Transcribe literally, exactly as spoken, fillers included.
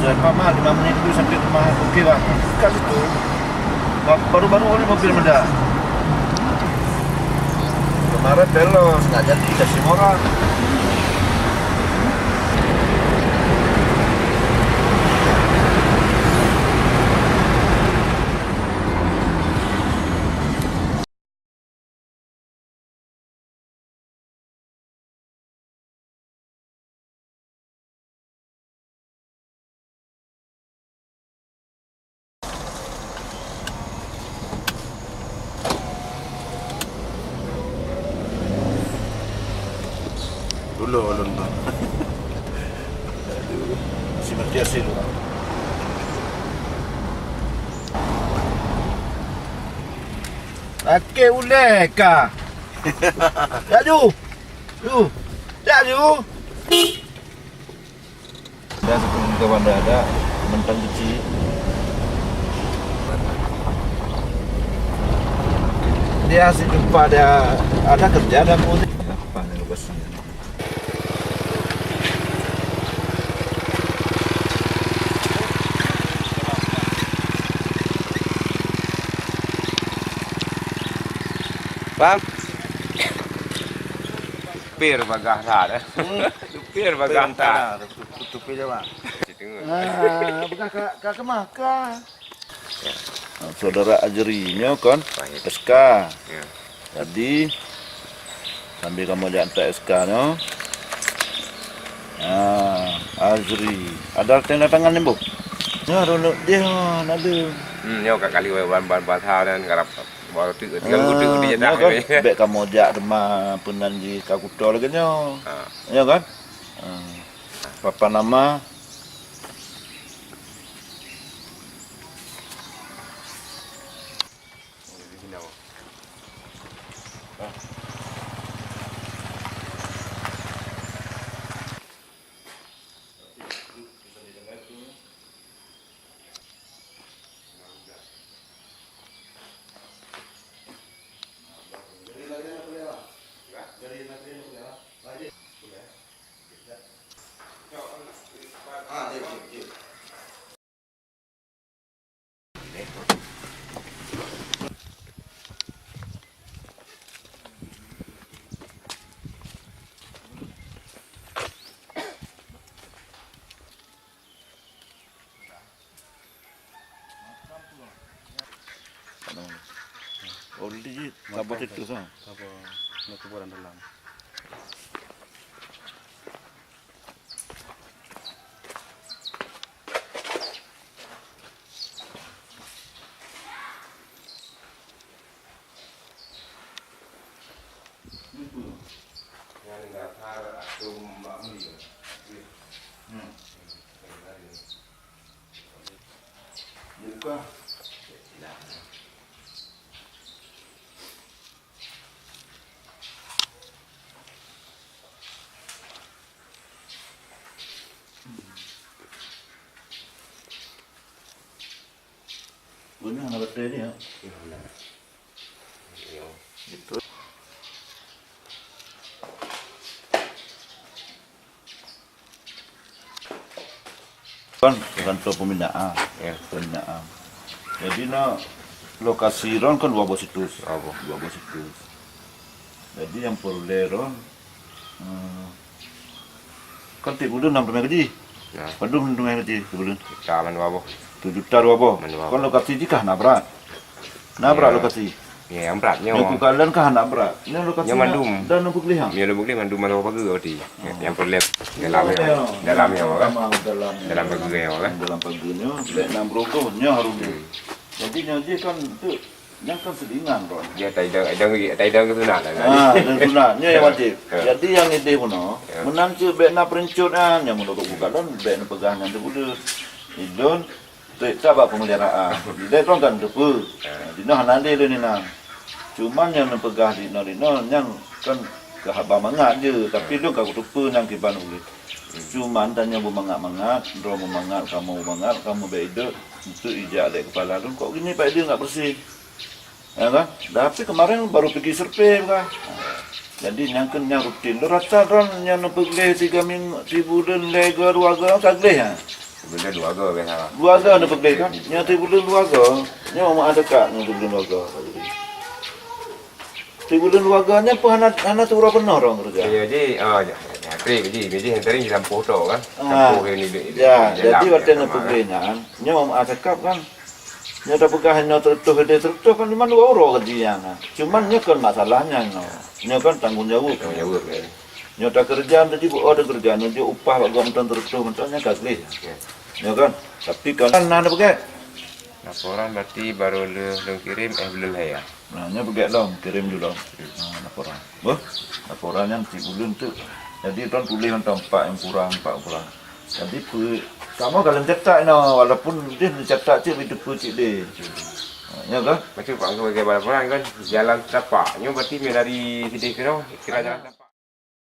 Saya paham lah, lima menit tu sampai rumah, oke lah. Kat situ, ba-, baru-baru oleh mobil meledak. Kemarin belok, nggak jadi, kasih orang. Dulu ulun tu. Aduh, si mati asin orang. Laki ulèe ka. Jak ju. Ju. Jak ju. Dah satu kawan dah ada, mentang kecil. Dia asyik jumpa dia ada kerja dan pun. Apa ni lokasinya? Bang. Pir bagah that, eh. Hmm. Pir bagah that. Tutup, tutup je, Bang. Ah, bagah ka, ka keumah ka. Saudara Azri nyoe kon S K. Ya. Jadi, sambil kamoe jak antar S K nyoe. Ah, Azri. Ada tanda tangan ni, Bu? Nyoe, runut dia, ada. Hmm, nyoe ka kali ban-ban basah dan garap baru tu, tinggal uteuk dia dah. Nyoe kan, bèk kamoe jak teuma peunan jih ka kuto lagèe nyoe. Ha. Ya kan? Ah. Papan nama? Oh, di sini saboh situs, ah. Saboh, nak kuburan dalam. Beuna hana batèe ni, ya? Iya, benar. Iya. Gitu. Kan kantor pembinaan. Ya. Pembinaan. Jadi, na lokasi ron kan dua boh situs. Dua boh. Dua boh situs. Jadi, nyang peureulèe ron, eh, kan tiep buleuen na teumèe gaji. Ya. Padum teumèe gaji tiep buleuen? Juta mandua boh. Tujoh juta dua boh. Mandua boh. Kan lokasi jih ka hana brat. Na brat lokasi. Ya, nyang brat nyoe. Nyoe kukalon ka hana brat. Nyoe lokasi nyoe mandum. Dan nyoe peugleh ha? Nyoe peugleh mandum malam pageue berarti. Oh. Nyang peureulèe dalam nyoe. Dalam nyoe, kan? Dalam, dalam. Dalam pageue nyoe, kan? Dalam pageue nyoe, bèk na meurugoh, nyoe harus. Hmm. Jadi nyoe jih kan tu, nyan kan seudingan, Bro. Ya, tai dang, tai dang, tai dang sunat lah. Ah, dan sunat, nyoe nyang wajib. Ya. Jadi nyang idéh bunoe, ya, meunan cit bèk na peuruncot nyan, nyang meunurot kukalon bèk na peugah nyan teubuleuen. Idon Trép that bak peumeliharaan. Dilèe droe kan teupeue. Jinoe hana lé lé inan. Cuman nyang neupeugah dinoe-dinoe nyan kan keu haba mangat jih, tapi lôn ka kuteupeue nyang kiban ulèe. Cuman tanyoe beumangat-mangat, droe beumangat, kamoe beumangat, kamoe bèk idot, eunteuk ijak lé keupala lôn, kok gini Pak Idris nggak bersih. Ya kan? Tapi kemarin baru pigi survei kan. Jadi nyang keu nyang rutin. Lôn rasa droe nyang neupeugleh tiga minggu, sibuleuen lhèe go dua go ka gleh, ha. Benda dua go biasa. Dua go ni peugah kan? Nyoe ti buleuen dua go. Nyoe mak ada kak nyoe ti buleuen dua go. Ti buleuen dua go nyoe pun hana, hana tu uroe peunoh dong kerja. Ya, jadi, ah, ya, ya, ya, jadi, jadi, jadi, lampôh tu kan. Ah. Lampôh ni, ni, ni, Ya, ni, jadi dalam, waktu ya, ni sama, peugah kan? Nyan, nyoe mak ada kak kan? Nyoe tapeugah nyoe teureutôh, deh teureutôh kan lima dua uroe gaji nyan. Cuman nyoe kon masalahnya nyoe. Nyoe kan tanggung jawab. Tanggung jawab, ya. Nyoe takeureuja tadi bu-, oh, takeureuja nyoe jok upah bak gobnyan teureutôh mantong nyan ka gleh. Ya. Nyoe kan. Tapi kalau na peugah. Laporan berarti baru le-, lôn kirim, eh, belum ya. Nah, nyoe peugah lom, kirim dulu. Nah, laporan. Boh, laporan nyan ti buleuen tu. Jadi tuan tuléh mantong empat yang kurang, empat yang kurang. Jadi, pe-, kamoe ka lheueh catat inoe, walaupun deh neucatat cit, tapi teupeu cit deh. Ha, ya kan? Macam Pak Angku bagi laporan kan, jalan setapak. Nyoe berarti meh dari sideh keunoe, kira jalan setapak.